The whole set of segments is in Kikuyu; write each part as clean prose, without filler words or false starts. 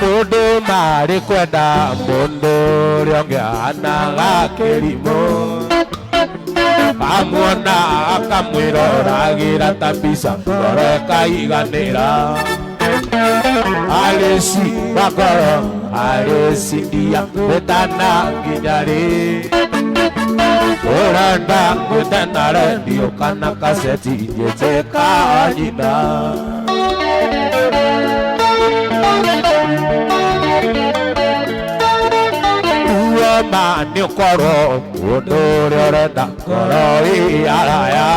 Mũndũ marĩ kwenda mũndũ ũrĩa ũngĩ ahanaga kĩrimũ. Amuona akamwĩroragĩra ta mbica ngoro ĩkaiganĩra. Alesi bakoro alesi ndia gwĩtana nginya rĩ. Ũrenda gwĩtana rendio kana kaseti njĩtĩka nyina. Uoma nĩ ũkorwo mũndũ ũrĩa ũrenda ngoro ĩ araya.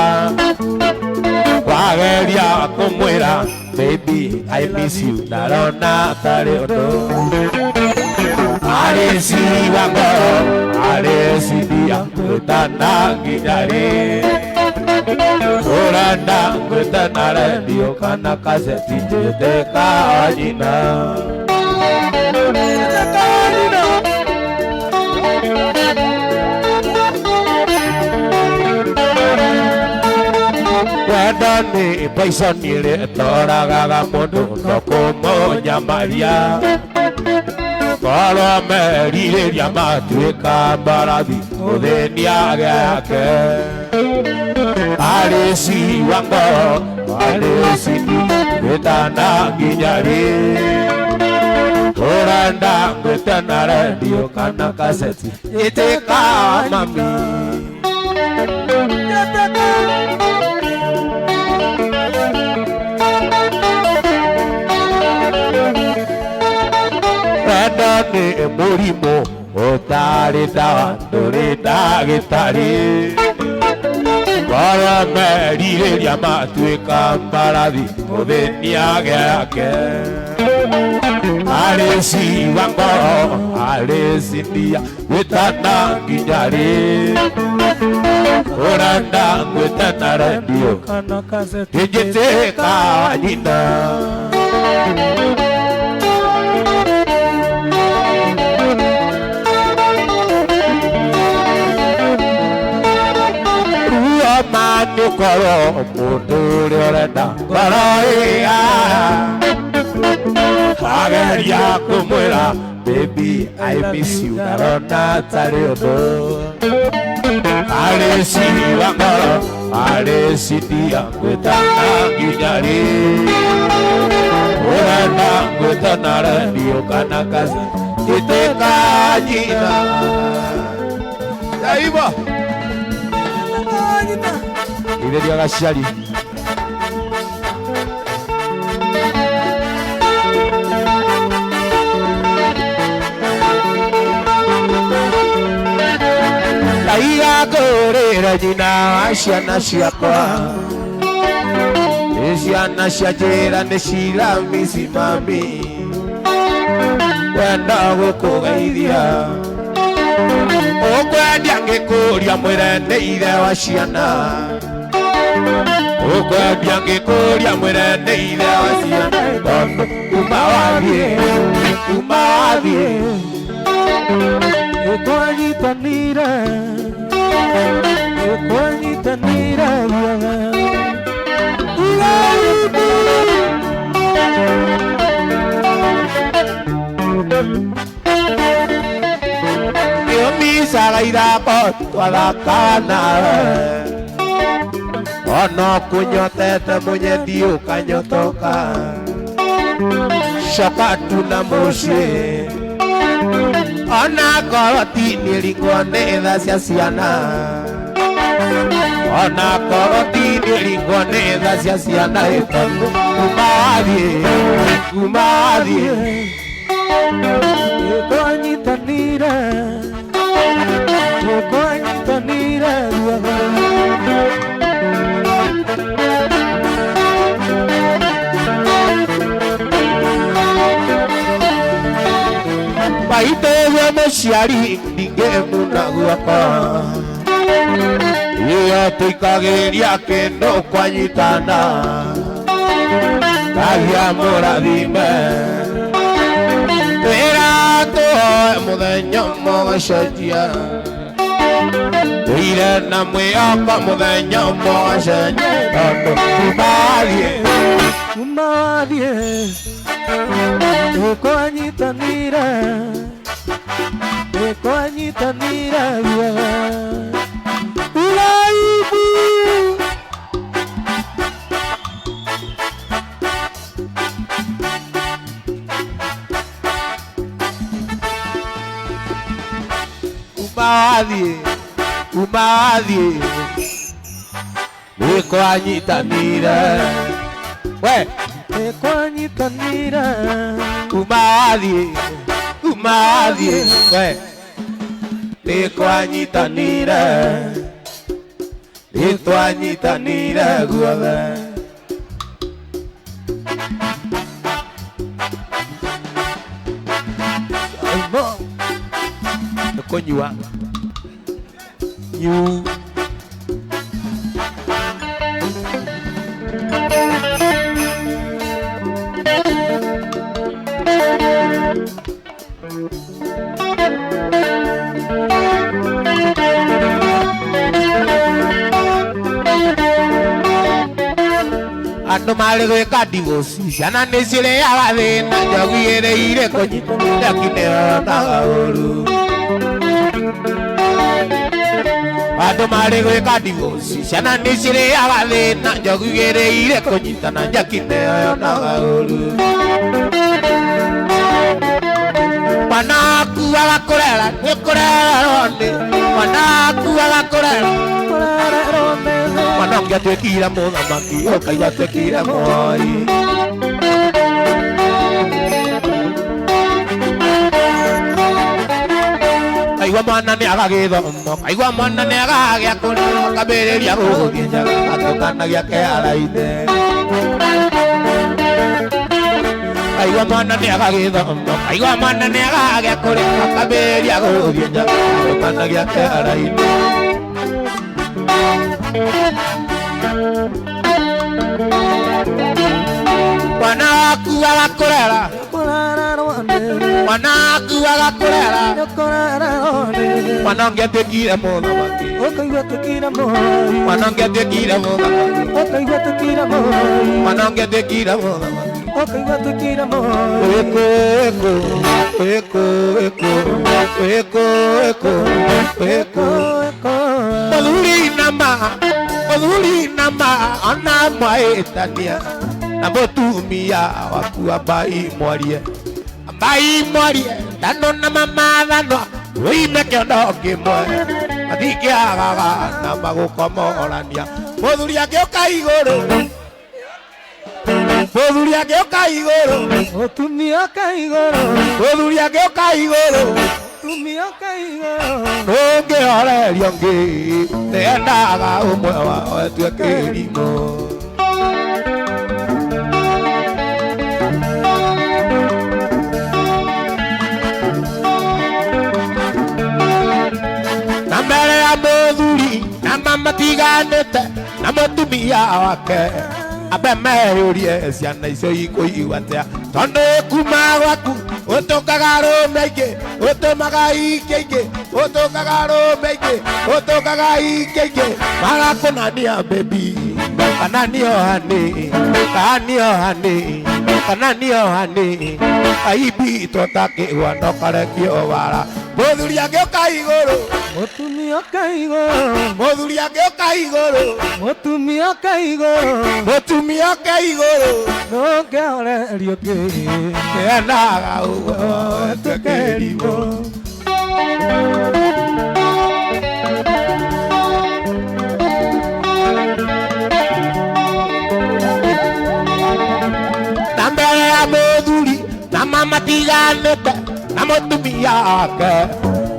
Wageria kũmwĩra baby I miss you ndarona tarĩ ũndũ. Arĩci wa ngoro arĩci ndia gwĩtana nginya rĩ. Ũrenda gwĩtana rendio kana kaseti njĩtĩka nyina. Wendo nĩ poison ĩrĩa ĩtoragaga mũndũ no kũmũnyamaria. Korwo merirĩria matuĩka mbarathi mũthĩni age yake. Arĩci wa ngoro arĩci gwĩtana nginya rĩ. Ũrenda gwĩtana rendio kana kaseti ĩtĩka mami. Wendo nĩ mũrimũ ũtarĩ ndawa ndũrĩ ndagĩtarĩ. Korwo merirĩria matuĩka mbarathi mũthĩni age yake. Arĩci wa ngoro arĩci ndia gwĩtana nginya rĩ. Ũrenda gwĩtana rendio kana kaseti njĩtĩka nyina. Ruoma nĩ ũkorwo mũndũ ũrĩa ũrenda ngoro ĩ ageria kũmwĩra baby I miss you ndarona tarĩ ũndũ. Arĩci wa ngoro arĩci ndia gwĩtana nginya rĩ. Ũrenda gwĩtana rendio kana kaseti ĩtĩka nyina. Yaiba. Ithĩria gaciari. Ndaiga ngũrĩre nyina wa ciana ciakwa. Nĩ ciana cia njĩra nĩ ciramisi mami. Wenda gũkũgeithia. Ũkwendia ngĩkũria mwĩre nĩ ithe wa ciana. Ũkwendia ngĩkũria mwĩre nĩ ithe wa ciana. Tondũ kuma wathiĩ, kuma wathiĩ. Twanyitanire, twanyitanire guothe. Nĩũmicaga ithako twathakaga nawe. Ona kũnyotete mũnyendi ũkanyotoka. Coka tu na mũciĩ. Ona korwo ti nĩringwo nĩ tha cia ciana. Ona korwo ti nĩringwo nĩ tha cia ciana ĩ tondũ kuma wathiĩ, kuma wathiĩ. Twanyitanire, twanyitanire guothe. Maitũguo mũciari ndingĩmuna guoko. Iyo tũikagĩria kĩndũ kwanyitana. Ngai amũrathime. Twĩra tũhoe mũthenya ũmwe ũgacenjia. Tũire na mwĩhoko mũthenya ũmwe ũgacenjia. Tondũ kuma wathiĩ, Kuma wathiĩ, Nĩkwanyitanĩra, nĩkwanyitanĩra guothe. Uraibu. Kuma wathiĩ, kuma wathiĩ, nĩkwanyitanĩra. We. Nĩkwanyitanĩra. Kuma wathiĩ, kuma wathiĩ, we. Nĩkwanyitanĩra, nĩtwanyitanĩra guothe. Nĩkũnyua. Nyu. Andũ marĩ gwĩka divorce, ciana nĩ cirĩaga thĩna, njogu ĩrĩire kũnyita nĩyonaga ũru. Andũ marĩ gwĩka divorce, ciana nĩ cirĩaga thĩna, njogu ĩrĩire kũnyitana njaki nĩyonaga ũru. Mwana waku agakũrera, nĩ kũrererwo nĩ, mwana waku agakũrera. Mwana ũngĩ atuĩkire mũthamaki, ũkaigua atuĩkire mwoi. Kaigua mwana nĩ agagĩthomo, kaigua mwana nĩ agagĩa kũrĩa, akambĩrĩria gũthiĩ njaga, akĩũnganagia kĩara-inĩ. Kaigua mwana nĩ agagĩthomo, kaigua mwana nĩ agagĩa kũrĩa, akambĩrĩria gũthiĩ njaga, akĩũnganagia kĩara-inĩ. Mwana waku agakũrera, mwana waku agakũrera, mwana ũngĩ atuĩkire mũthamaki, mwana ũngĩ atuĩkire mũthamaki, mwana ũngĩ atuĩkire mũthamaki. Ĩkũ, ĩkũ, ĩkũ, ĩkũ, ĩkũ, ĩkũ, ĩkũ. Mũthuri na ma, mũthuri na ma, ona mwaĩtania na mũtumia waku ambai mwarie, ambai mwarie, ndano na mamathanwa, wĩime kĩondo kĩmwe, matingĩagaga na magũkomorania. Mũthuri angĩũka igũrũ, mũthuri angĩũka igũrũ, Mũtumia oka igũrũ, mũthuri angĩũka igũrũ, mũtumia oka igũrũ. Ndũngĩhoreria ũngĩ, nĩendaga ũmwe wao atue kĩrimũ. Na mbere ya mũthuri na mamatiganĩte na mũtumia wake, ambe meyũrie ciana icio ikũigua atĩa, tondũ kuma gwaku ũtũkaga arũme aingĩ, ũtũmaga ingĩ aingĩ, ũtũkaga arũme aingĩ, ũtũkaga ingĩ aingĩ, magakũnania baby, kana nĩo honey, kana nĩo honey, kana nĩo honey, aibitwo ta kĩgwa no karekio wara. Mũthuri angĩũka igũrũ, Mũtumia oka igũrũ, mũthuri angĩũka igũrũ, mũtumia oka igũrũ, mũtumia oka igũrũ, ndũngĩhoreria ũngĩ, nĩendaga ũguo atuĩke kĩrimũ. Na mbere ya mũthuri na mamatiganĩte na mũtumia wake,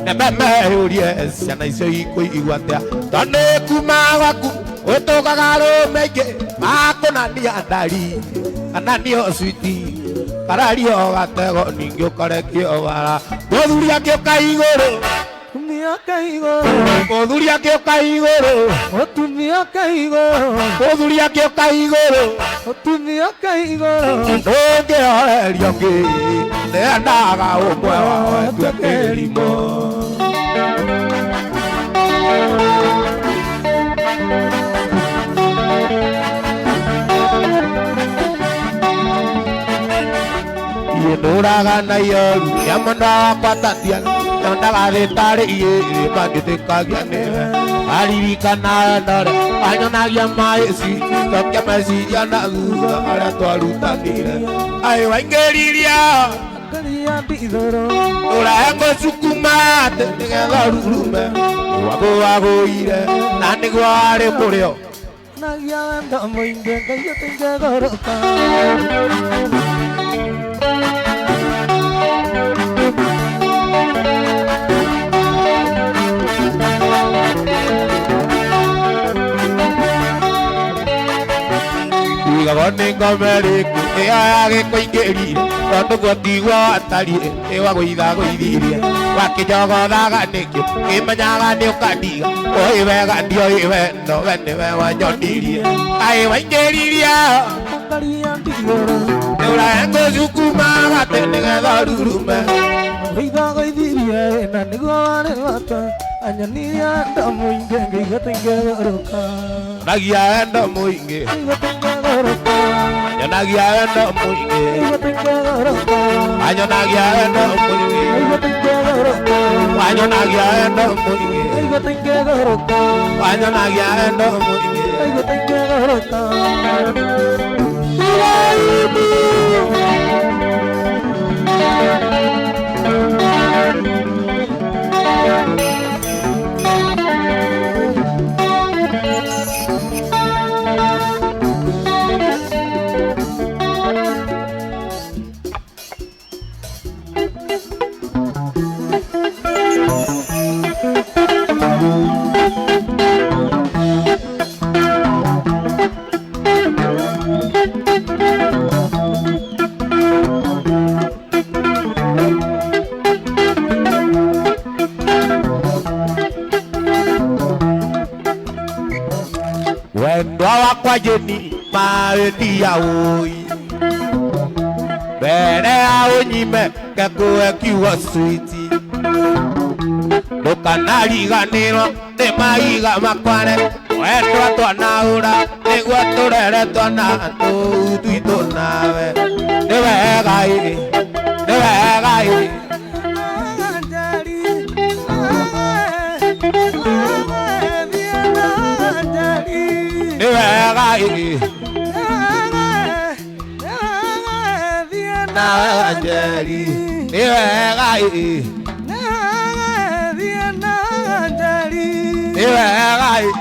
nĩmemeyũrie ciana icio ikũigua atĩa, tondũ kuma gwaku ũtũkaga arũme aingĩ, makũnania ndari, kana nĩo switi, kana nĩo gatego, ningĩ ũkarekio wara. Mũthuri angĩũka igũrũ, Mũtumia oka igũrũ, mũthuri angĩũka igũrũ, mũtumia oka igũrũ, mũthuri angĩũka igũrũ, mũtumia oka igũrũ, ndũngĩhoreria ũngĩ, nĩendaga ũmwe wao atue kĩrimũ. Iĩ ndũraga na ioru ya mwendwa wakwa Tatiana nyondaga thĩ tarĩ iĩ irĩma ngĩtĩkagia nĩwe aririkana ndore anyonagia maĩ cokia meciria na thutha marĩa twarutanire aĩ waingĩriria ũrahe ngũcukuma atĩ nĩgetha ũrurume wagũagũire na nĩguo warĩ mũrĩo Nagia wendo mũingĩ Ngai ũtingĩgũrũka. Igagwo nĩ ngoma ĩrĩkũ ĩyo yagĩkũingĩrire tondũ guo tiguo watariĩ ĩwagũithagũithirie wakĩnjogothaga nĩkĩo kĩmenyaga nĩ ũkandiga ũĩ wega ndioĩ we no we nĩwe wanyonirie aĩ waingĩririe Angalia ndigũrũ nĩũrahe ngũcukuma atĩ nĩgetha ũrurume Gũithagũithirie na nĩguo warĩ bata anyonirie wendo mũingĩ ngaigua tingĩgũrũka. Nyonagia wendo mũingĩ Ngaigua tingĩgũrũka. Nyonagia wendo mũingĩ Ngaigua tingĩgũrũka. Anyonagia wendo mũingĩ Ngaigua tingĩgũrũka. Anyonagia wendo mũingĩ Ngaigua tingĩgũrũka. Anyonagia wendo mũingĩ Ngaigua tingĩgũrũka. Wendwa wakwa jeni maĩtia ũi mbere ya ũnyime ngekũhe kiugo switi ndũkanariganĩrwo nĩ mahiga makware wendwa twanaũra nĩguo tũrere twana tũu twitũ nawe nĩ wega ĩ nĩ wega ĩ nĩ wega ĩ nawe Njeri nĩ wega ĩ nĩ wega ĩ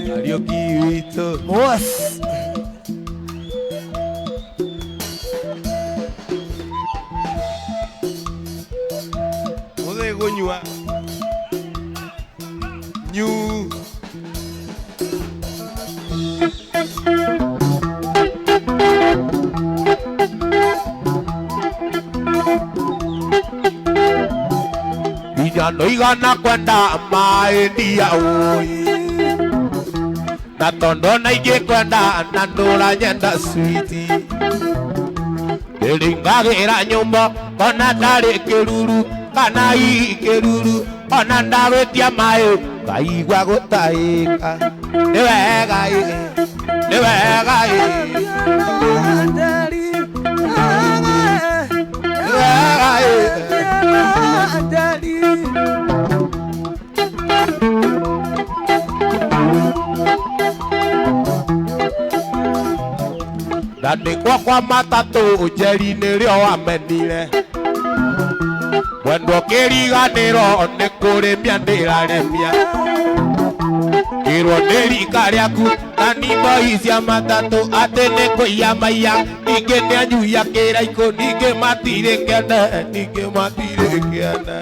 Kariũki witũ Boss. Mũthĩ kũnyua nyu inya igana kwenda maĩ ndia ũi na tondũ na ingĩ kwenda na ndũra nyenda switi ndĩringagĩra nyũmba ona ndarĩ kĩruru kana hihi kĩruru ona ndagwĩtia maĩ ngaigua gũtaĩka nĩ wega ĩ nĩ wega ĩ nĩ wega ĩ na nĩkwo kwa matatũ Njeri nĩrĩo wamenire mwendwa ũkĩriganĩrwo nĩ kũrĩmia ndĩrarĩmia kĩrwo nĩ rika rĩaku na nimbo cia matatũ atĩ nĩ kũiya maiya ningĩ nĩ anyuia kĩraikũ ningĩ matirĩ kĩene ningĩ matirĩ kĩene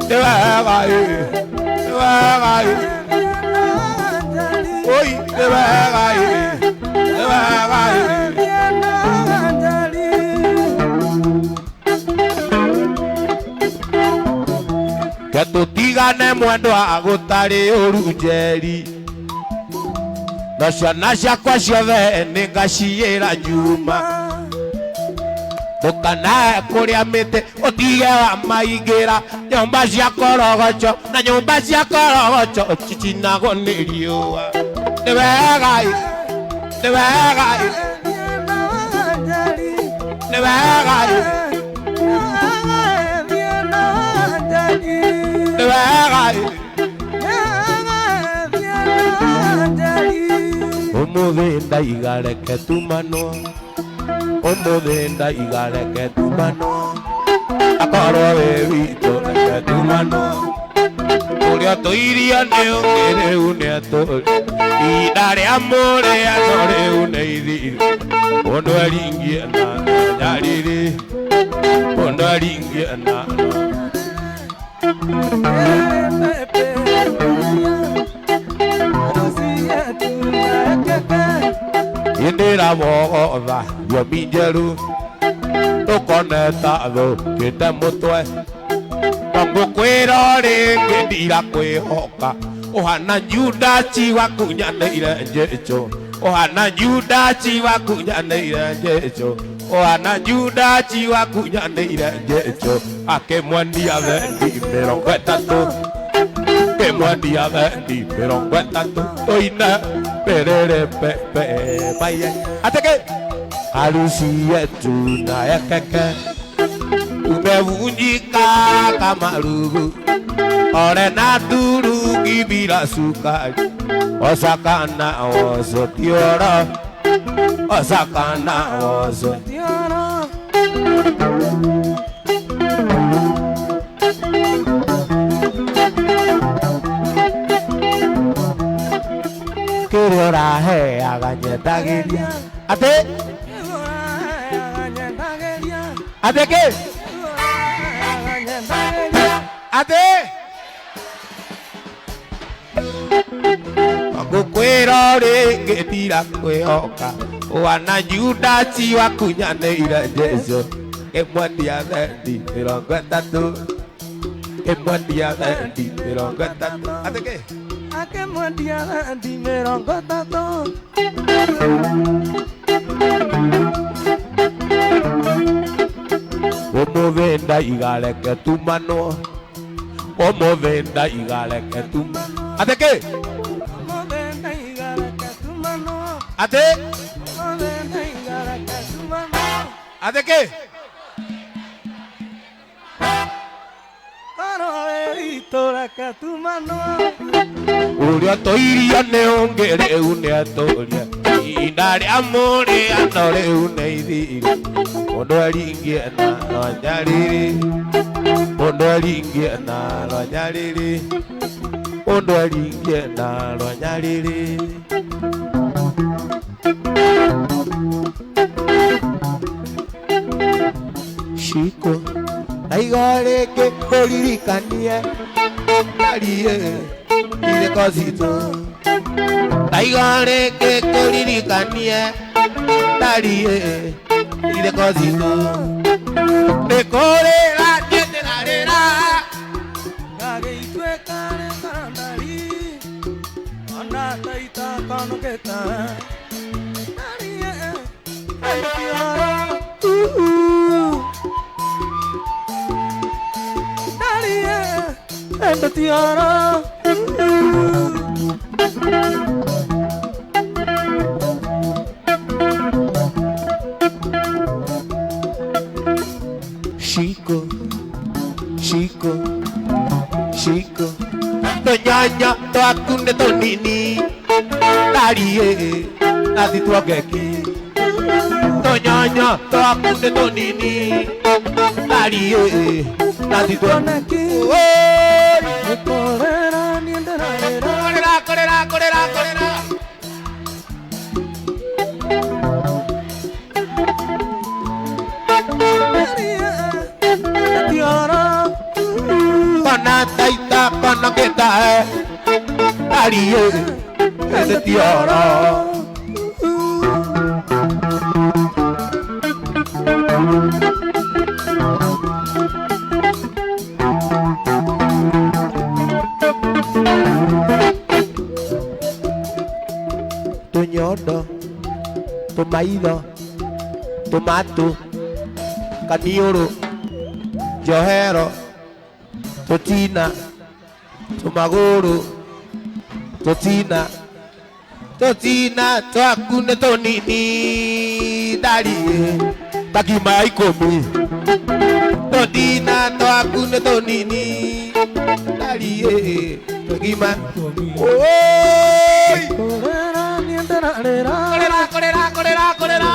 nĩ wega ĩ nĩ wega ĩ oi nĩ wega ĩ nĩ wega ĩ Ketũtigane mwendwa gũtarĩ ũru Njeri na ciana ciakwa ciothe nĩ ngaciĩra nyuma ndũkanae kũrĩa mĩtĩ ũtige wa maingĩra nyũmba cia korogocho na nyũmba cia korogocho cicinagwo nĩ riũa nĩ wega ĩ nĩ wega ĩ Umuthi ndaigareke tumanwo, umuthi ndaigareke tumanwo, akorwo wĩ witũ reke tumanwo, ũrĩa tũiria nĩ ũngĩ rĩu nĩatũria, ihinda rĩa mũrĩa no rĩu nĩ ithiru, mũndũ aringie na nyarĩrĩ, mũndũ aringie na Indira wotha thiomi njerũ tũkone ta thũkĩte mũtwe no ngũkwĩra rĩngĩ ndirakwĩhoka ũhana Judas wakunyanĩire Jesũ ũhana Judas wakunyanĩire Jesũ ũhana Judas wakunyanĩire Jesũ akĩmwendia thendi 30 akĩmwendia thendi 30 tũine perere pepe baye ateke harusi yetu na ya keke umevunjika kama rugu ore na turungi bila sukari osakana oso tioro osakana oso tioro. Kĩrĩa ũraheaga nyendagĩria atĩ atĩ kĩ atĩ ngũkwĩra rĩngĩ ndirakwĩhoka ũhana Judas wakunyanĩire Jesũ kĩmwendia thendi 30 kĩmwendia thendi 30 atĩ kĩ Akĩmwendia thendi 30. Umuthi ndaigareke tumanwo, umuthi ndaigareke tumanwo atĩ kĩ Umuthi ndaigareke tumanwo, atĩ umuthi ndaigareke tumanwo, atĩ kĩ korwo wĩ witũ reke tumanwo. Ũrĩa tũirio nĩ ũngĩ rĩu nĩatũria, ihinda rĩa mũrĩa no rĩu nĩ ithiru, mũndũ aringie na rwanyarĩrĩ, mũndũ aringie na rwanyarĩrĩ, mũndũ aringie na rwanyarĩrĩ. Shiko ndaiga rĩngĩ ũririkanie ndarie irĩko citũ, ndaiga rĩngĩ kũririkanie ndarie irĩko citũ, nĩ kũrĩra niĩ ndĩrarĩra Gagĩituĩka rĩkarandari ona ta itakonũkĩte ndarie tioro ndarie tioro. Shiko, shiko, shiko tũnyanya twaku nĩ tũnini ndarie na ti tuongeki, tũnyanya twaku nĩ tũnini ndarie na ti tuoneki. Nĩ kũrĩra niĩ ndĩrarĩra, Kũrĩra, kũrĩra, kũrĩra, kũrĩra. Ndarie tioro Kona taita kona ngĩta ndarie ĩndĩ ti oro. Tũnyondo, tũmaitho, tũmatũ, kaniũrũ, njohero, tũtina, tũmagũrũ, tũtina, tũtina twaku nĩ tũnini ndarie ta kiuma ya ikũmi, tũtina twaku nĩ tũnini ndarie ta kiuma. Oi! Kũrĩra niĩ ndĩrarĩra. ndĩrarĩra. Kũrĩra kũrĩra kũrĩra kũrĩra.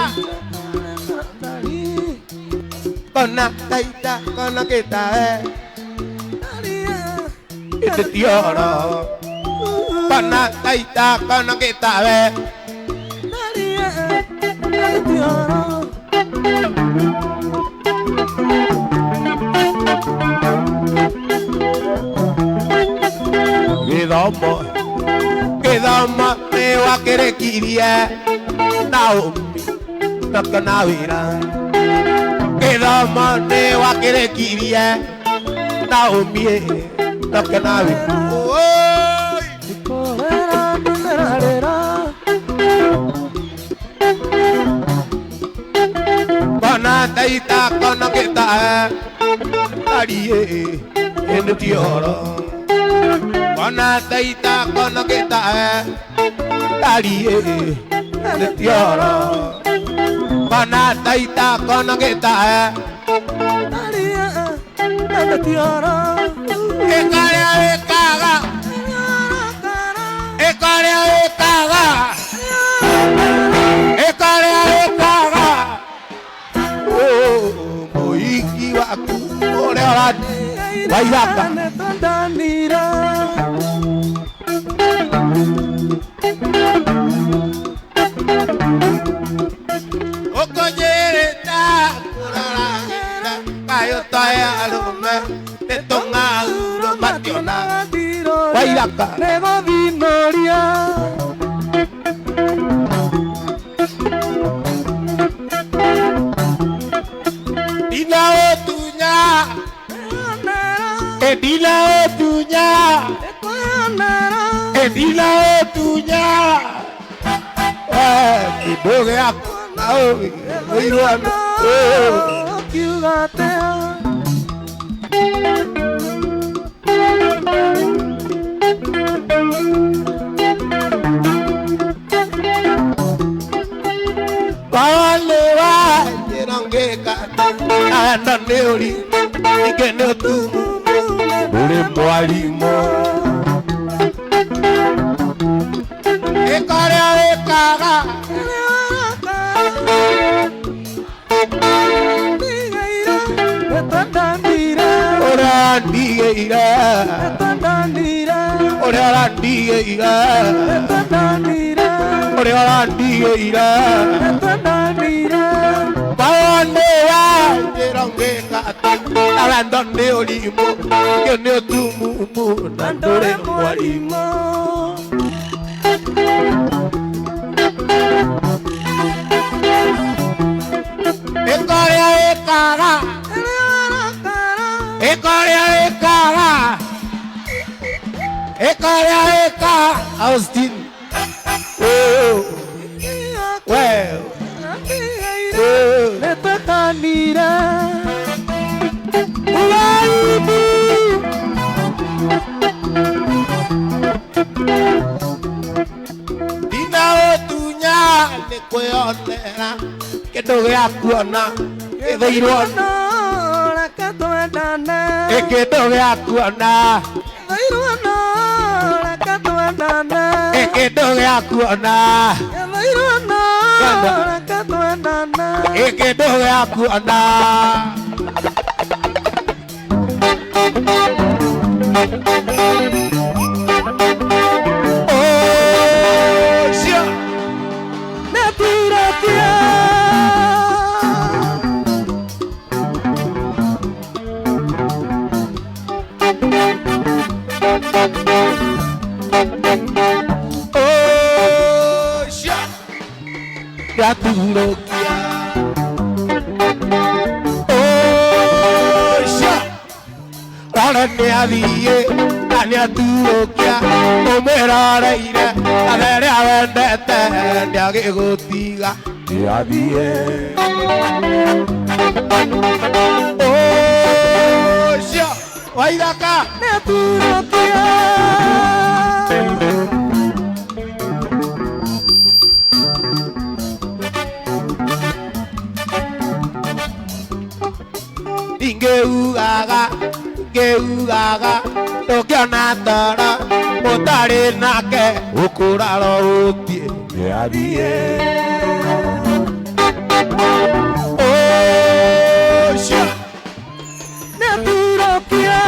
Kona taita kona gĩtae. Ĩndĩ ti ũhoro. Kona taita kona gĩtawe. Gĩthomo gĩthomo nĩ wakĩrĩkirie Naomi nakĩona wĩra. Gĩthomo nĩ wakĩrĩkirie Naomi nakĩona wĩra. Oi! Kũrĩra ndĩrarĩra. Kona taita kona gĩtae tariĩ ĩndĩ ti ũhoro. Kona taita kona gĩtae tariĩ ĩndĩ ti ũhoro. Kona taita kona gĩtae. Ĩkarĩa wĩkaga ĩkarĩa wĩkaga ĩkarĩa wĩkaga. Mũhiki waku ũrĩa ũrathiĩ waithaka. Ũkũnjĩrĩta kũroragĩra kayũ toya arũme nĩ tũng'aurũ mationaga waithaka. Negũthinoria. Ndina ũtunya ndina ũtunya ndina ũtunya kĩndũ gĩaku ũirwo. Kiuga atĩa? Wale wa njĩra ngĩka anda nĩ ũri ningĩ nĩ ũtumu ũrĩ mwarimũ. Ĩkarĩa wĩkaga ũrandigĩire ũrĩa ũrandigĩire ũrĩa ũrandigĩire. Wale wa njĩra ngĩka aranda nĩ ũrimũ ningĩ nĩ ũtumumu na ndũrĩ mwarimũ. Ĩkarĩa wĩkaga ĩkarĩa wĩkaga ĩkarĩa wĩkaga Austin. Oh, well, oh. Ndina ũtunya nĩ kwĩonera kĩndũ gĩa kuona gĩthĩirwo kĩndũ gĩa kuona kĩndũ gĩa kuona kĩndũ gĩa kuona. Oh, sure. Oh, sure. Gaturokia. Oh, sure. Rora nĩ athiĩ na nĩ aturũkia ũmwĩroreire na rĩrĩa wendete ndagĩgũtiga nĩ athiĩ. Oh, sure. Waithaka. Ingĩugaga ngĩugaga ndũngĩona toro ũtarĩ nake ũkũrara ũtiĩ nĩ Nĩathiĩ. Ũcio Nĩaturũkia.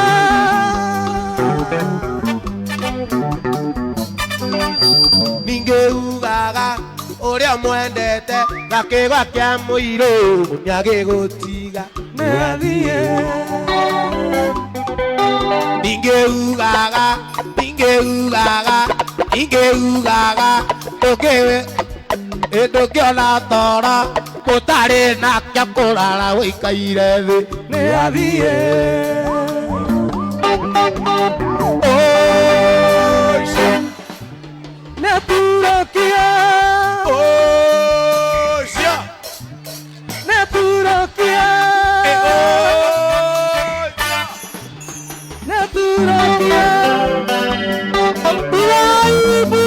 Ningĩ ugaga ũrĩa mwendete gakĩgwa kĩa mũirũ nĩagĩgũtiga. Nĩathiĩ. Ningĩ ugaga, ningĩ ugaga, ningĩ ugaga ndũngĩwe ndũngĩona toro ũtarĩ nakĩo kũrara ũikaire thĩ. Nĩathiĩ. Ũcio. Nĩaturũkia. Ũcio. Nĩaturũkia. Ũcio. Nĩaturũkia. Uraibu.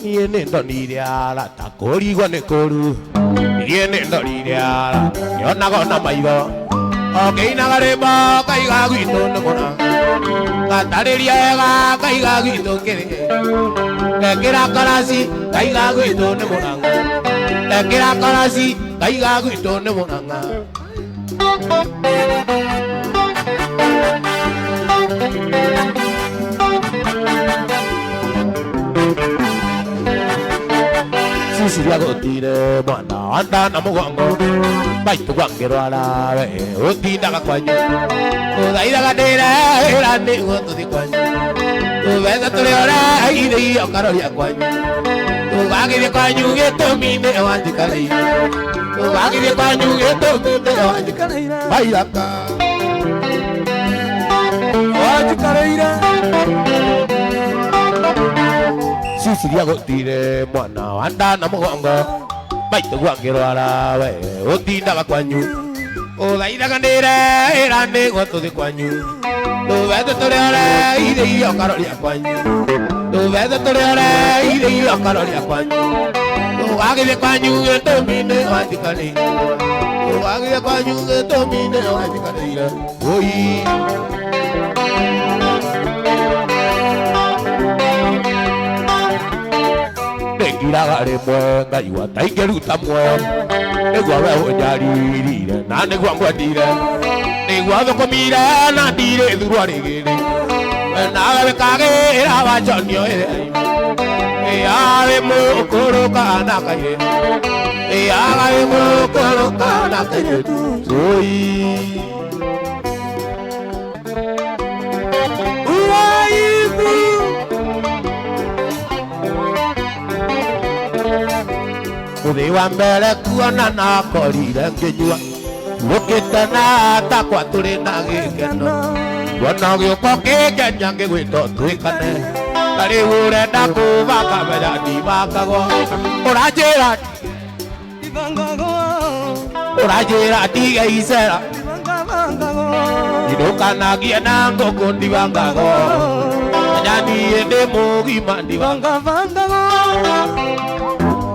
Niĩ nĩ ndonire arata kũrigwo nĩ kũru, niĩ nĩ ndonire arata nyonaga na maitho okĩinaga rwĩmbo kaiga gwitũ nĩ mũna gatarĩria wega kaiga gwitũ kĩrĩ ekĩra karaci kaiga gwitũ nĩ mũrang'a ekĩra karaci kaiga gwitũ nĩ mũrang'a. Cecilia gũtire mwana wa nda na mũgongo maitũ gwangĩrwara we ũtindaga kwanyu ũthaithaga ndĩre wĩra nĩguo tũthiĩ kwanyu tũbeca tũrĩ ũraithĩire ũkaroria kwanyu tũgagĩthiĩ kwanyu gĩtũmi nĩ wanjikarĩire tũgagĩthiĩ kwanyu gĩtũmi nĩ Wanjikarĩire. Wairaka. Wanjikarĩire. Cecilia gũtire mwana wa nda na mũgongo maitũ gwangĩrwara we ũtindaga kwanyu ũthaithaga ndĩre ĩra nĩguo tũthiĩ kwanyu tũbete tũrĩ ũraithĩire ũkaroria kwanyu tũbete tũrĩ ũraithĩire ũkaroria kwanyu tũgagĩthiĩ kwanyu gĩtũmi nĩ wanjikarĩire tũgagĩthiĩ kwanyu gĩtũmi nĩ wanjikarĩire ũi. Nĩngiraga rĩmwe ngaigua ta ingĩruta muoyo nĩguo we ũnjaririre na nĩguo ngwendire nĩguo thũkũmire na ndirĩ thurwa rĩgĩrĩ nawe wĩkagĩra waconio ĩrĩ ĩarĩ mũkũrũ kana kairĩtu ĩaga wĩ mũkũrũ kana kairĩtu ũi. Uraibu. Mũthĩ wa mbere kuona nakorire ngĩnyua ũkĩte na takwa tũrĩ na gĩkeno kuona gĩũko kĩngenia ngĩgwĩta twĩkane ta rĩu ũrenda kũbanga menya ndibangagwo ũranjĩra Ibangagwo. Ũranjĩra ndige icera Ibangabangagwo. Ndũkanagie na ngũkũ ndibangagwo menya niĩ ndĩ mũgima ndibangagwo. Bangabangagwo.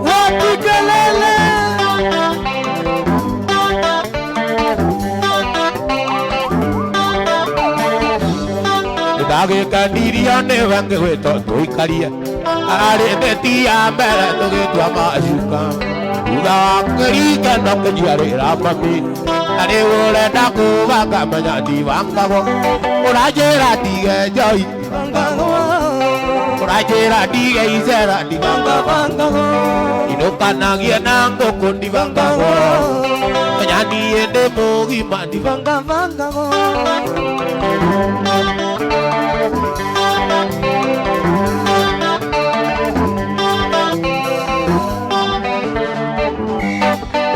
Wapi kelele? Ndagĩkenirio nĩwe ngĩgwĩta tũikarie arĩ ndĩti ya mbere tũgĩtua macuka thutha wa kĩringano kĩnjiarĩra mami na rĩu ũrenda kũbanga menya ndibangagwo ũranjĩra ndige njoi Bangagwo. Ũranjĩra ndige icera ndibangagwo Bangabangagwo. Ndũkanagie na ngũkũ ndibangagwo menya niĩ ndĩ mũgima ndibangagwo. Bangabangagwo.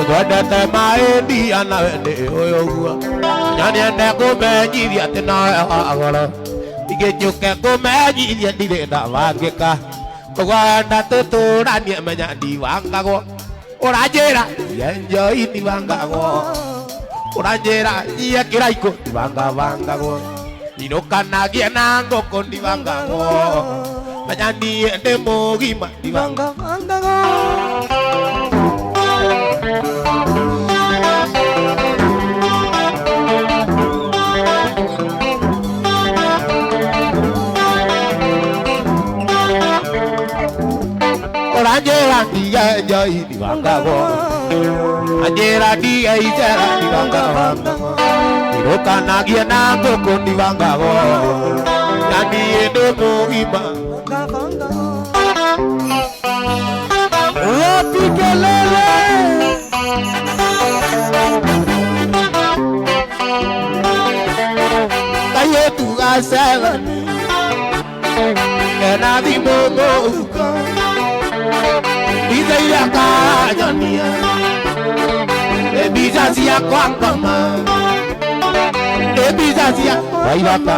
Twendete maĩndia nawe nĩ ũyũ ũguo nyoniende kũmenyithia atĩ nowe wa goro ingĩnjũke kũmenyithia ndirĩ ndabangĩka ũguo wenda tũtũranie menya ndibangagwo ũranjĩra yenjoi ndibangagwo ũranjĩra iye kĩraikũ ndibangabangagwo inũkanagie na ngũkũ ndibangagwo menya niĩ ndĩ mũgima ndibangagwo. Bangabangagwo. Anjĩra ndige njohi ndibangagwo. Anjĩra ndige icera ndibangagwo. Ndũkanagie na ngũkũ ndibangagwo. Na niĩ ndĩ mũgima. Wapi kelele? Kairĩtu ga seveni kena thimũ mũhuko. Mbica iria karanyonia nĩ mbica ciakwa ngoma. Nĩ mbica cia Waithaka.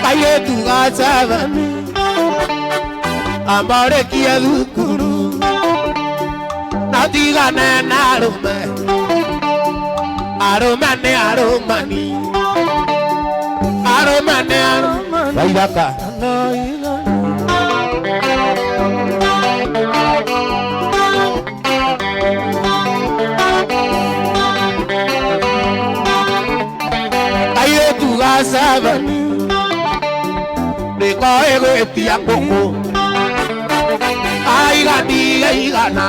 Kairĩtu ga seveni amorĩkie thukuru na tigane na arũme. Arũme nĩ arũmani. Arũme nĩ arũmani. Waithaka. Kairĩtu ga seveni nĩkoĩ gwĩtia ngũkũ. Aiga ndige igana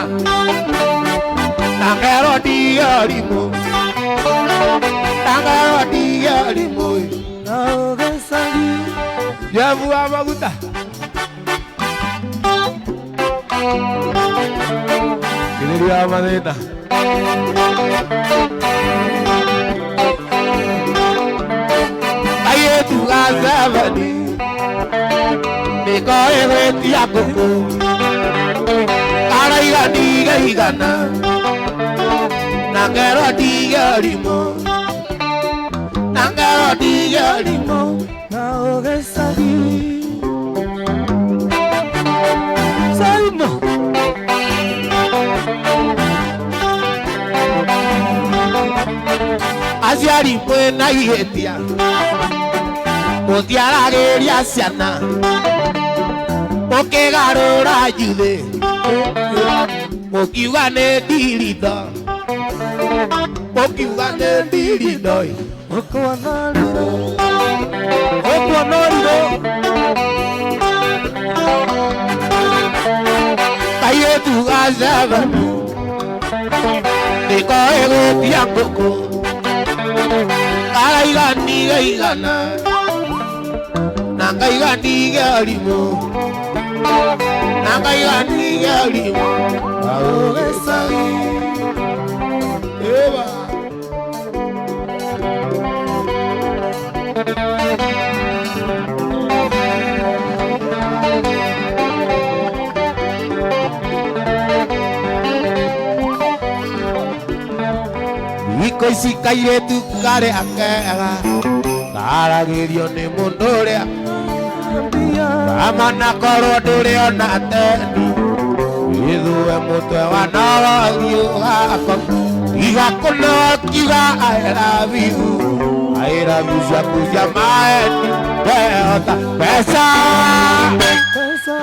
na ngerwo ndige ũrimũ. Na ngerwo ndige ũrimũ. Jebu wa maguta. Kĩrĩria wa mathĩna. Kairĩtu ga seveni nĩkoĩ gwĩtia ngũkũ. Karaiga ndige igana na ngerwo ndige ũrimũ. Na ngerwo ndige ũrimũ. Aciari mwĩna ihĩtia mũtiaragĩria ciana mũkĩgarũra njuthĩ mũkiuga nĩ ndiritho mũkiuga nĩ ndiritho. Kairĩtu ga seveni nĩkoĩ gwĩtia ngũkũ. Karaiga ndige igana na ngaiga ndige ũrimũ. Na ngaiga ndige ũrimũ. Eba. Thikũ ici kairĩtu karĩa kega karagĩrio nĩ mũndũ ũrĩa kama nakorwo ndũrĩ ona tendi wĩthue mũtwe wa nowothi ũgakoma. Tiga kũnokiuga I love you. I love you ciaku cia maeni ndehota mbeca. Mbeca.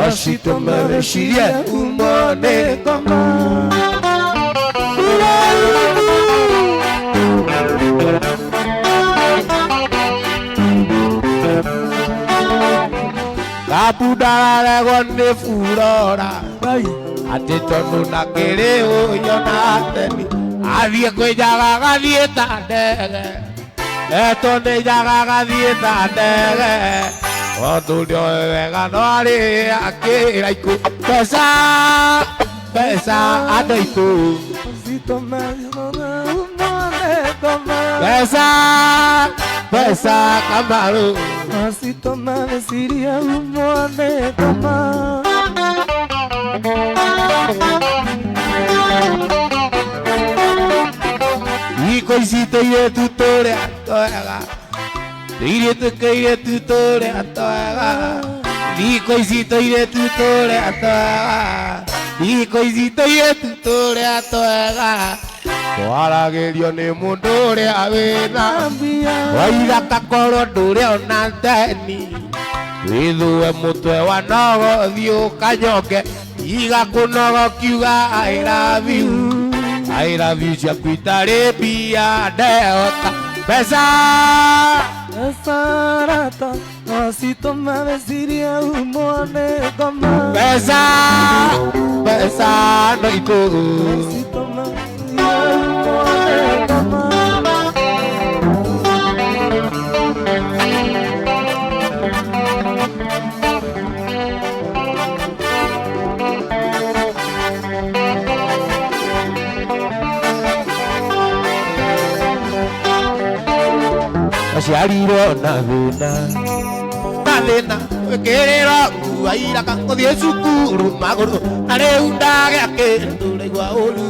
Ocitũme wĩcirie umo nĩ ngoma. Kabunda araregwo nĩ burora atĩ tondũ na kĩrĩ ũyũ na teni athiĩ kwĩ njaga gathiĩ ta ndege etwo nĩ njaga gathiĩ ta ndege tondũ nĩoĩ wega no arĩ akĩraikũ. Mbeca mbeca andũ aitũ. Mbeca mbeca Kamaru. Thikũ ici tũirĩtu tũrĩa twega. Tũirĩtu kairĩtu tũrĩa twega. Thikũ ici tũirĩtu tũrĩa twega. Thikũ ici tũirĩtu tũrĩa twega. Twaragĩrio nĩ mũndũ ũrĩa wĩna waithaka korwo ndũrĩ ona theni. Withue mutwe wa nogo thiĩ ũkanyonge iga kũnogo kiuga I love you. I love you ciaku itarĩ mbia ndehota mbeca. Sarata no meciria umone ngoma. Mbeca mbeca no ikũ. Citũma umone ngoma. Aciarirwo na thĩna na thĩna wĩkĩrĩrwo nguo iraka gũthiĩ cukuru magũrũ na rĩu ndagĩa kĩndũ ndaigua ũru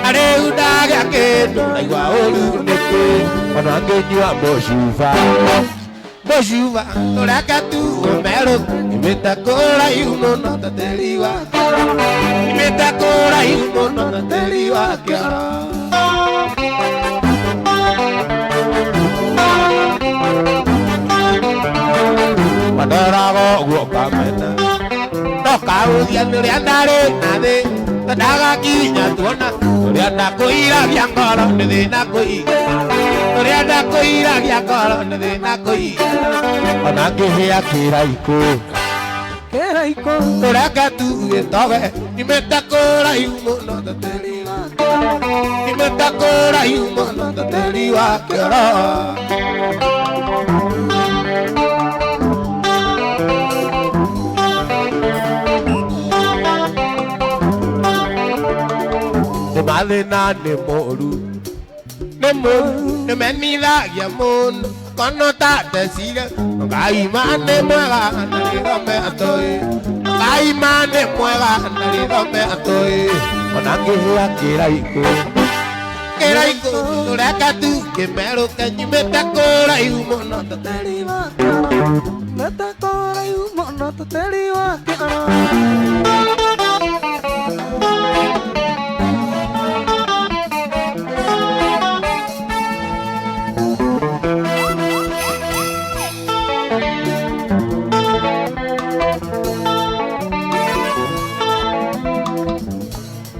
na rĩu ndagĩa kĩndũ ndaigua ũru nĩkĩ ona ngĩnyua mũcuba mũcuba tũreke tu ũmerũ imĩte kũraihu mũno ta tĩri wa imĩte kũraihu mũno ta tĩri wa kĩoro. Mandorago ũguo ngamena no kaũthia nĩũrĩa ndarĩ na thĩ ndagakinya tuona ũrĩa ndakũiragia ngoro nĩ thĩna kũiga ũrĩa ndakũiragia ngoro nĩ thĩna kũiga ona ngĩhĩa kĩraikũ Kĩraikũ tũreke tu gĩtoge imĩte kũraihu mũno ta tĩri wa imĩte kũraihu mũno ta tĩri wa kĩoro. Mathĩna nĩ mũru nĩ mũru nĩ menithagia mũno kono ta ndecire Ngai ma nĩ mwega na gĩthome atũĩ Ngai ma nĩ mwega na gĩthome atũĩ ona ngĩhĩa kĩraikũ kĩraikũ tũreke tu kĩmerũke nyumĩte kũraihu mũno ta tĩri wa kĩoro mĩte kũraihu mũno ta tĩri wa kĩoro.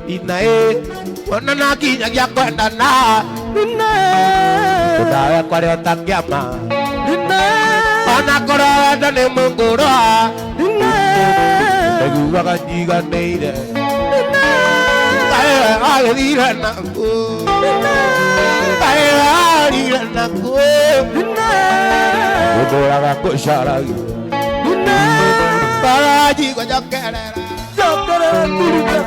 Inae ona nakinyagia kwendana ndawe kwarĩ ũtangĩama ona korwo wendo nĩ mũngũrwa ndaiguaga njiganĩire kaĩ wagĩthire naku kaĩ warire naku ũndũraga kũcaragia ngoro njigua njokerera Njokerera turuka.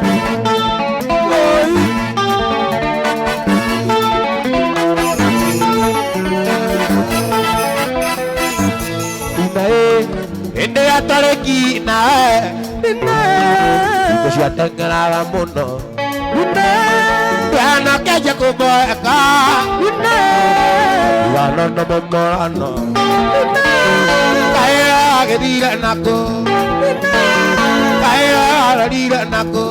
Hĩndĩ ya tarĩki nawe thikũ ciateng'eraga mũno ndwanakenje kũmboeka tigana na momorano kaĩ wagĩthire nakũ kaĩ warorire nakũ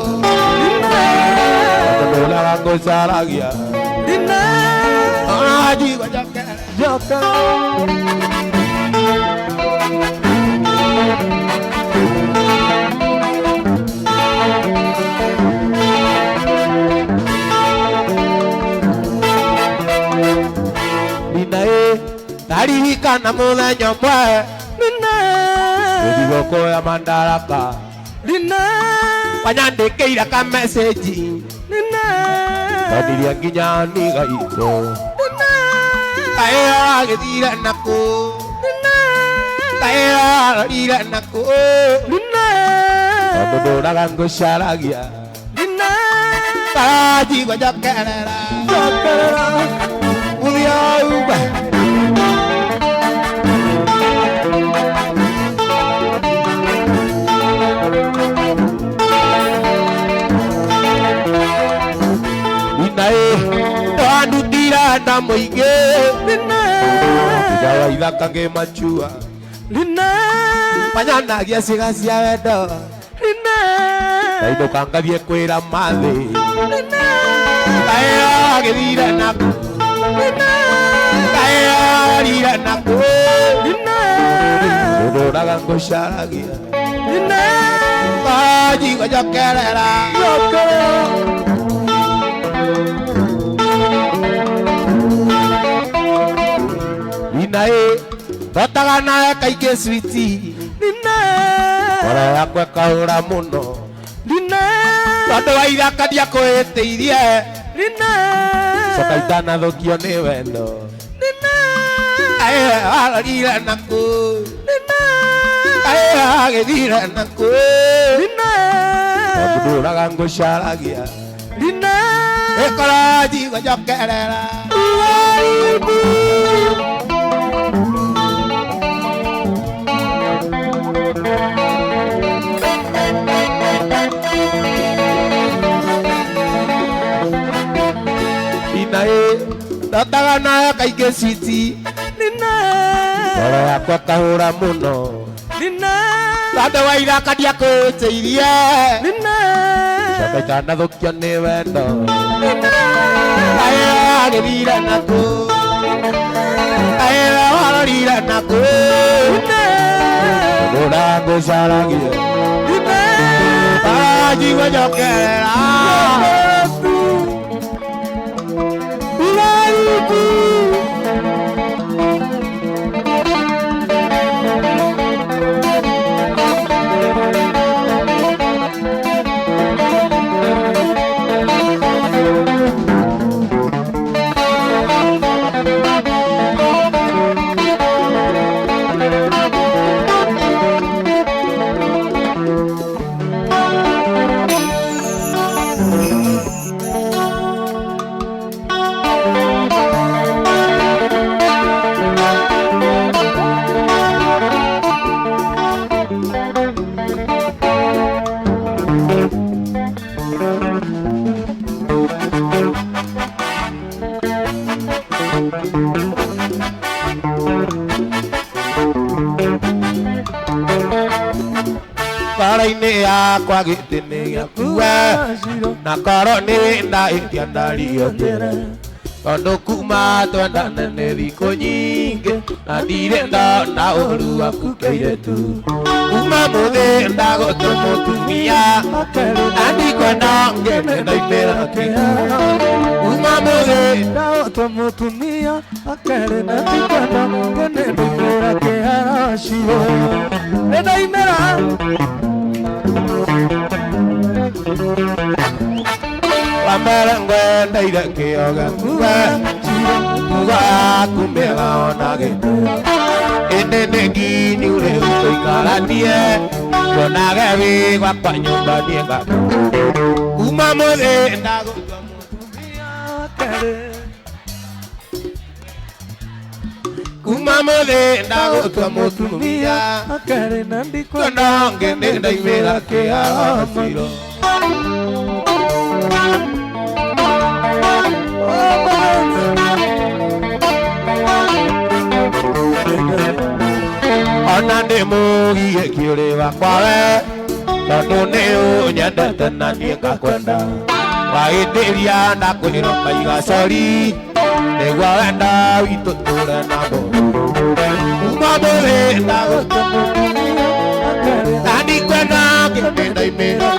ndũraga ngũcaragia ona njigua njokerera. Ninae ndaririkana mũthenya ũmwe thigũkũ ya Madaraka wanyandĩkĩire ka message wendirie nginya nigaitũ kaĩ wagĩthire nakũ kaĩ warorire nakũ tondũ ndũraga ngũcaragia njigua njokerera mũthia uba. Inae twandutira na mũingĩ ndawa ithaka ngĩmachua manyanagia ciĩga cia wendo ndainũka ngathiĩ kwĩra mathĩ kaĩ wagĩthire nakũ kaĩ warire nakũ ndũraga Ngũcaragia Njigua njokerera Nina ĩ Ndotaga nawe kaingĩ switi Ngoro yakwa ĩkahũra mũno Tondũ wa ithaka ndiakwĩhĩtĩirie Coka itanathũkio nĩ wendo Aĩ warorire naku Aĩ wagĩthire naku Tondũ ndũraga ngũcaragia Ĩkorwo njigua njokerera Nina ĩ Ndotaga nawe kaingĩ switi Ngoro yakwa ĩkahũra mũno Tondũ wa ithaka ndiakwĩhĩtĩirie Coka itanathũkio nĩ wendo Aĩ wagĩthire naku Aĩ warorire naku Ndũraga ngũcaragia Njigua njokerera Ngoro-inĩ yakwa gĩtĩ nĩ gĩaku we Na korwo nĩ ndahĩtia ndario njĩra Tondũ kuma twendane nĩ thikũ nyingĩ Na ndirĩ ndona ũru waku kĩirĩtu Kuma mũthĩ ndagũtua mũtumia Na ndikwenda ngene ndaimĩra kĩharo Kuma mũthĩ Ndagũtua mũtumia akerĩ na ndikwenda ngene ndaimĩra kĩharo ciro Nĩ ndaimĩra Wa mbere ngwendeire kĩo gĩaku we Mĩtugo yaku mĩega ona gĩtĩo Ĩndĩ nĩ nginyu rĩu tũikaranie Tuonage wĩ gwakwa nyũmba niĩ ngakwa Kuma mũthĩ ndagũtua mũtumia akerĩ Kuma mũthĩ ndagũtua mũtumia akerĩ na ndikwenda Kwenda ngene ndaimĩra kĩharo ciro Ona nĩ mũgiĩ kĩũrĩ wakwa we Tondũ nĩ ũnyendete na niĩ ngakwenda Wahĩtĩria ndakwĩra ũkaiga sori Nĩguo wendo witũ tũre namo Kuma mũthĩ ndagũtua Na ndikwenda ngene ndaimĩra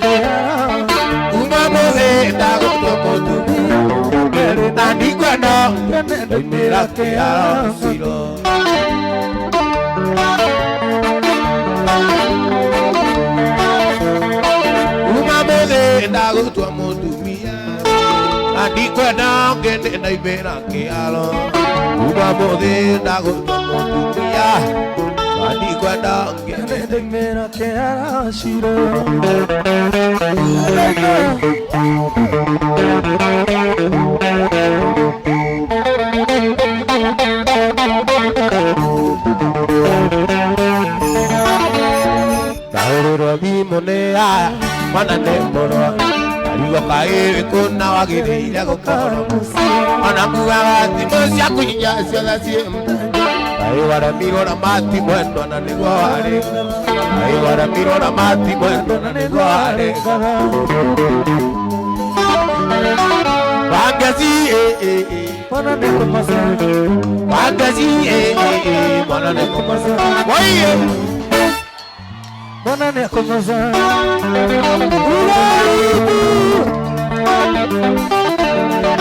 Kuma mũthĩ ndagũtua mũtumia Na ndikwenda ngene ndaimĩra kĩharo ciro Kuma mũthĩ ndagũtua mũtumia Na ndikwenda ngene ndaimĩra kĩharo Kuma mũthĩ ndagũtua mũtumia Na ndikwenda ngene ndaimĩra kĩharo ciro Ndahũrĩrwo thimũ nĩ aya mwana nĩ mũrwaru Ndarigwo kaĩ wĩ kũ na wagĩrĩire gũkorwo mũciĩ Ona ngugaga thimũ ciaku inya ciothe ciĩ Kaĩ waremirwo na mati mwendwa na nĩguo warĩ Kaĩ waremirwo na mati mwendwa na nĩguo warĩ Wangeci eh eh eh Mwana nĩ kũmaca Wangeci eh eh eh mwana nĩ kũmaca Woiye Mwana nĩekũmoca.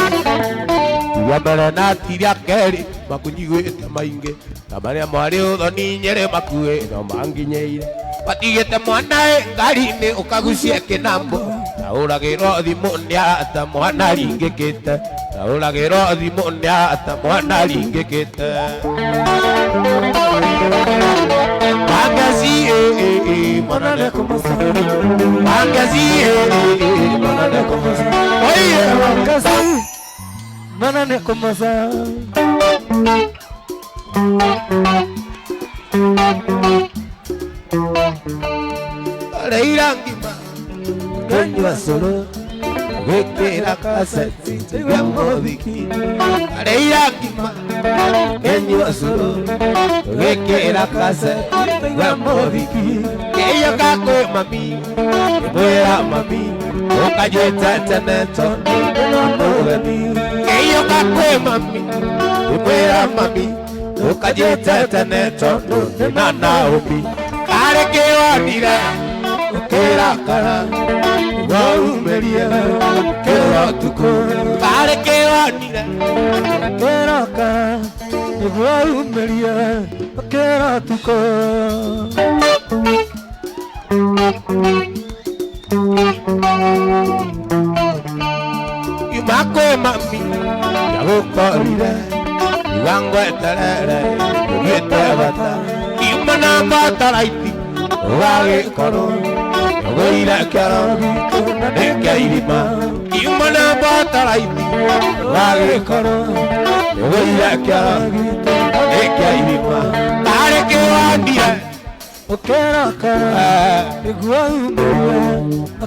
Tiria mbere na tiria kerĩ makunyiguĩte maingĩ na marĩa mwarĩ ũthoni nyĩrĩ makuĩ no manginyĩire watigĩte mwana ĩ ngari-inĩ ũkagucie kĩnambo na ũragĩrwo thimũ nĩ arata mwana ringĩkĩte na ũragĩrwo thimũ nĩ arata mwana ringĩkĩte Mangazi Mwana mwana nĩekũmoca. Mangazi mwana Nĩekũmoca. Oye Wangasi. Mwana nĩekũmoca. Reira ngima Kanyua solo Gwĩkĩra kaseti Njigue mũthiki Reira ngima Kanyua solo Gwĩkĩra kaseti Njigue mũthiki Kĩyo kwĩ mami Mwĩra mami Ũkanjĩta tene tondũ ndĩna mũgeni Kĩyo kwĩ mami Mwĩra mami Ũkanjĩta tene tondũ ndĩna Naomi Karĩ kĩwonire ũkĩrakara waumĩrie kĩro ũtukũ karĩ kĩwonire Kĩroka. Nĩguo umĩrie. Kĩro ũtukũ. Yuma kwĩ mami ndagũkorire iga ngweterere ũgĩte bata kiuma na bataraiti ũgagĩkorwo ũgũire kĩoro na nĩkĩa irima kiuma na bataraiti ũgagĩkorwo ũgũire kĩoro na nĩkĩa irima karĩ kĩwonire Ũkĩroka. Nĩguo umĩrie.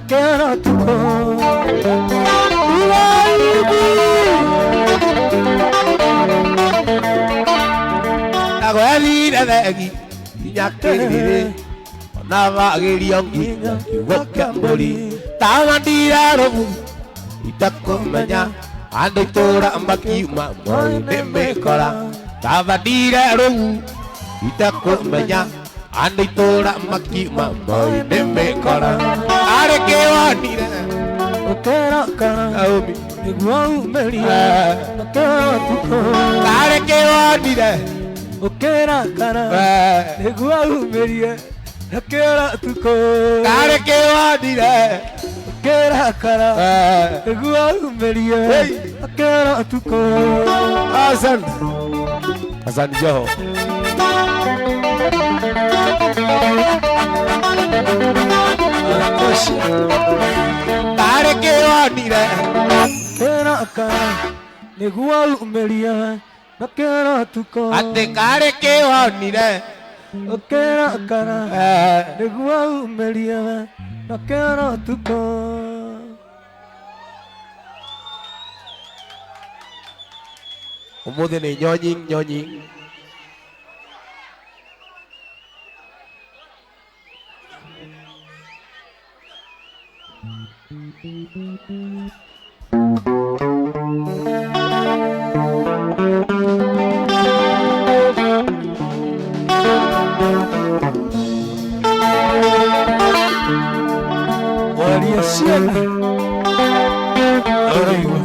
Kĩro ũtukũ. Ndagwethire thegi nginya kĩrĩrĩ ona wagĩrio nginya kiugo kĩa mbũri tawa ndirarũmu itakũmenya andũ itũra makiuma moi nĩ mĩkora tawa ndirarũmu itakũmenya andũ itũra makiuma moi nĩ mĩkora arĩ kĩwonire Ũkĩroka. Naomi Nĩguo umĩrie. Kĩro ũtukũ. karĩ kĩwonire Ũkĩrakara. Nĩguo umĩrie. Kĩro ũtukũ. karĩ kĩwonire Ũkĩrakara. Nĩguo umĩrie. Kĩro ũtukũ. Asante. Asante Joho. Karĩ kĩwonire Kĩroka. Nĩguo umĩrie. Kĩro ũtukũ. atĩ karĩ kĩwonire Ũkĩrakara. Nĩguo umĩrie. Kĩro ũtukũ. Ũmũthĩ nĩ nyonyi nyonyi. Waria ciana. Ũraigua.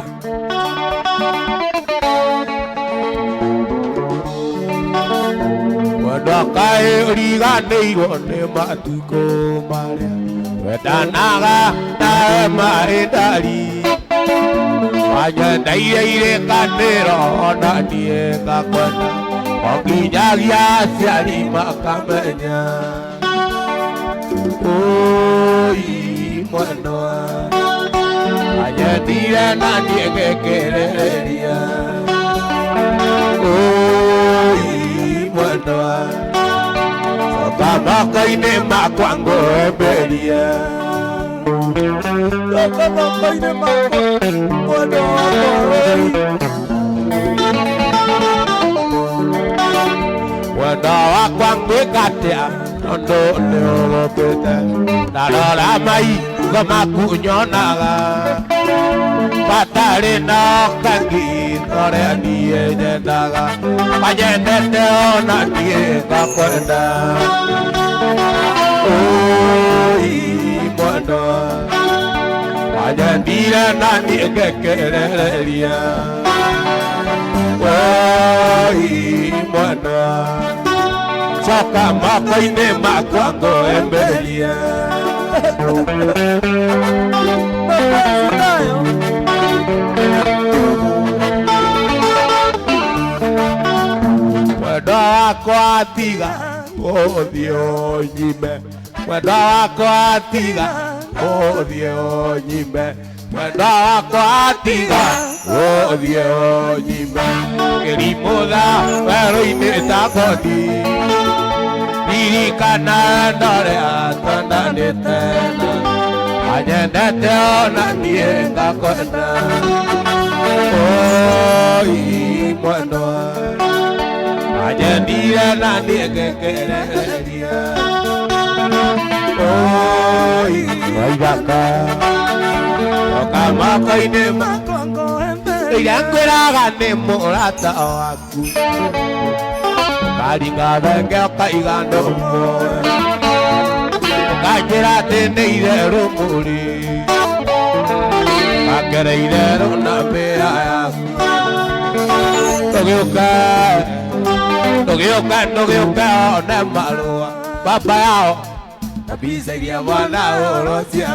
Wendo kaĩ ũriganĩirwo nĩ matukũ marĩa wendanaga nawe marĩ ndari wanyendeire irĩkanĩro ona niĩ ngakwenda o nginyagia aciari makamenya ũi mwendwa anyendire na niĩ ngĩkĩrĩrĩria ũi mwendwa coka moko-inĩ makwa ngũhĩmbĩrie Coka moko-inĩ makwa mwendwa wakwa wei. Mwendwa wakwa ngwĩka atĩa tondũ nĩ ũgũkĩte ndarora maitho maku nyonaga batarĩ na kangi ũrĩa niĩ nyendaga manyendete ona niĩ ngakwenda. Anyendire na niĩ ngekerereria Woi mwana coka moko-inĩ makwa ngũemberie Mapenzi nayo Mwendwa wakwa tiga ũthiĩ ũnyime Mwendwa wakwa tiga ũthiĩ ũnyime Mwendwa wakwa tiga ũthiĩ ũnyime Kĩrimũtha werũ-inĩ ta ngothi Ririkana ndorĩa twendanĩte Anyendete ona niĩ ngakwenda Oi mwendwa Anyendire na niĩ ngekereria Oi waithaka Coka moko-inĩ makwa ngũemberie Ĩrĩa ngwĩraga nĩ mũrata waku Ũkaringa thenge ũkaiga ndũmũĩ Ũkanjĩra atĩ nĩ itherũ mũrĩ Ũkangera itherũ na mbĩra yaku Ndũgĩũke ndũgĩũke ndũgĩũke one marũa Baba yao na mbica iria mwana ũrocia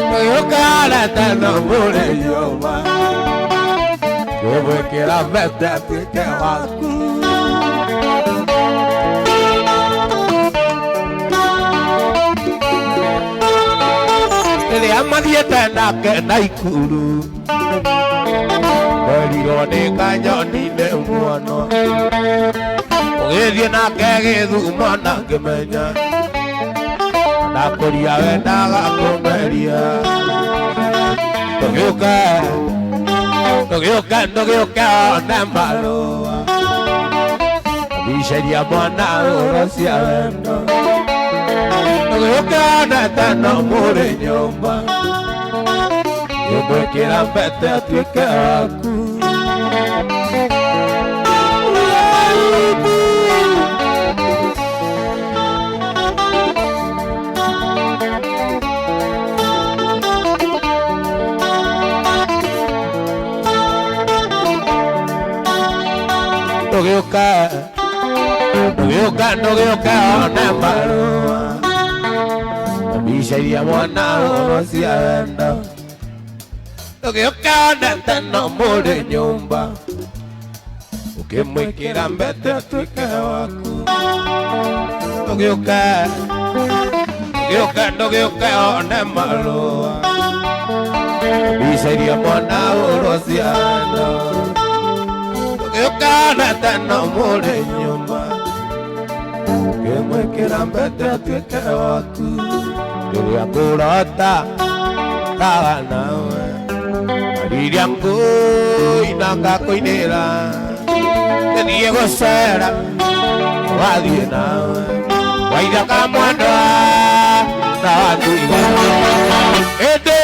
Ndũgĩũke one teno mũrĩ nyũmba Ngũmwĩkĩra mbete atuĩke waku Rĩrĩa mathiĩte nake Naikuru Werirwo nĩ kanyoni nĩ muono Ũgĩthiĩ nake Gĩthumo na ngĩmenya Ndakũria wendaga kũmeria Ndũgĩũke ndũgĩũke ndũgĩũke one marũa Mbica mwana ũrocia wendo Ndũgĩũke one teno mũrĩ nyũmba Ngũmwĩkĩra mbete atuĩke waku Ndũgĩũke ndũgĩũke ndũgĩũke one marũa Mbica iria mwana ũrocia wendo Ndũgĩũke one teno mũrĩ nyũmba Ũkĩmwĩkĩra mbete atuĩke waku Ndũgĩũke ndũgĩũke ndũgĩũke one marũa Mbica iria mwana ũrocia wendo Ndũgĩũke one teno mũrĩ nyũmba Ũkĩmwĩkĩra mbete atuĩke waku Rĩrĩa ngũrota taga nawe Rĩrĩa ngũina ngakũinĩra Ngĩthiĩ gũcera wathiĩ nawe Waithaka mwendwa na watuiga Ĩndĩ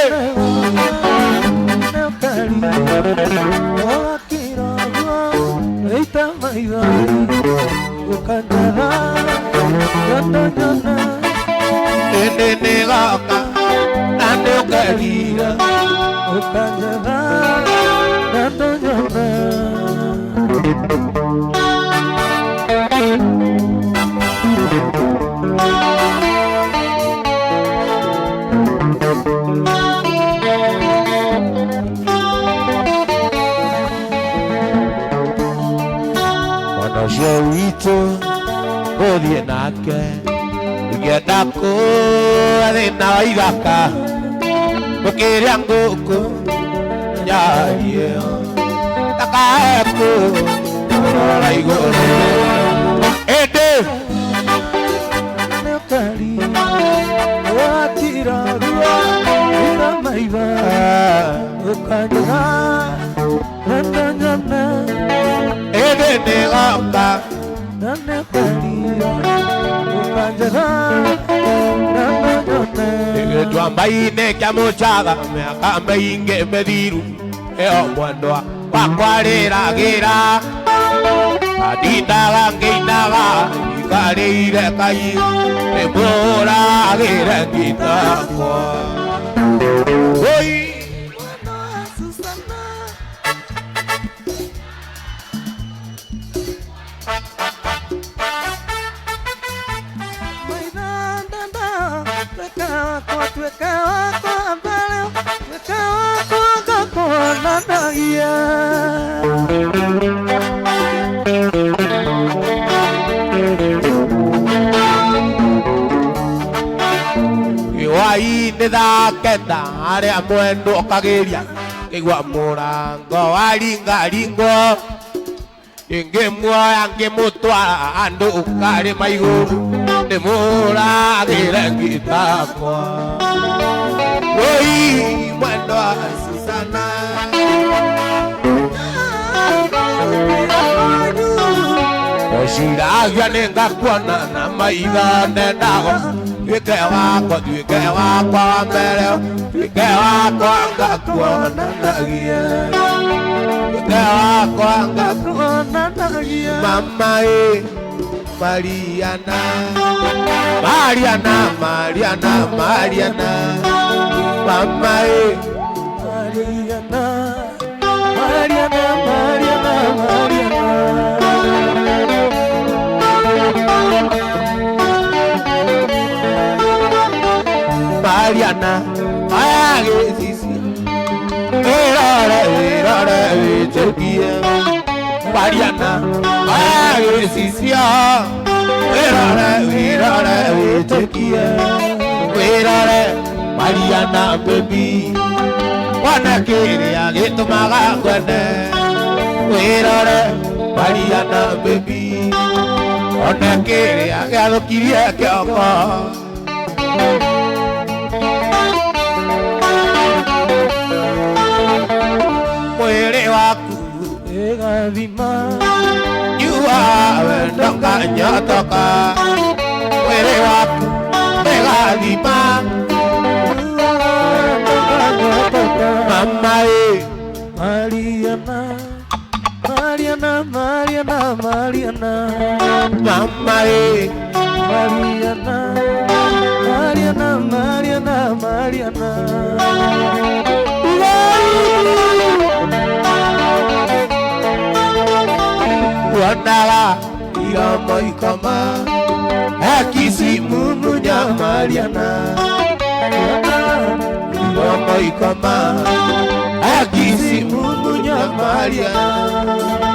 Ĩndĩ nĩgoka na nĩũkerira Mwana ũcio witũ gũthiĩ nake Ingĩenda kũũra thĩna wa ithaka Gũkĩrĩa ngũkũ nyarie Ndakae kũrora igũrũ Ĩndĩ Ĩndĩ nĩgoka Gĩtuamba-inĩ kĩa mũchaga mĩaka mĩingĩ mĩthiru ĩyo mwendwa wakwa rĩragĩra Andindaga ngĩinaga njikarĩire kai nĩmũragĩre ngitakwa Oi Mwendo wa Susana. Maitha ndenda, tuĩka wakwa, tuĩka wakwa mbere, tuĩka wakwa ngakuonanagia. Hwaĩ-inĩ thaa kenda arĩa mwendwo ũkagĩria ngĩigua mũrango waringaringwo ingĩmuoya ngĩmũtwara andũ karĩma igũrũ ndĩmũragĩre ngitakwa. Oi mwendwa Susana. Ndeciragia nĩngakuona na maitho nendago tuĩke wakwa, tuĩke wakwa wa mbere, tuĩke wakwa ngakuonanagia, tuĩke wakwa Ngakuonanagia. Mama e Mariana, Mariana, Mariana, Mariana, Mama e Mariana, Mariana, Mariana, Mariana. Mariana, agĩcicia ĩrore ĩrore wĩtĩkie. Mariana, agĩcicia ĩrore ĩrore wĩtĩkie, wĩrore Mariana baby, wona kĩrĩa gĩtũmaga ngwende. Wĩrore Mariana baby, ona kĩrĩa gĩathũkirie kĩongo. Mwĩrĩ waku Ĩgathima. Nyua wendo kanyotoka, mwĩrĩ waku ĩgathima. Mama e Mariana, Mariana, Mariana, Mariana. Mama e Mariana, Mariana, Mariana, Mariana. Wonaga iromo ikoma ekisi mumunya Mariana, iromo ikoma ekisi mumunya Mariana.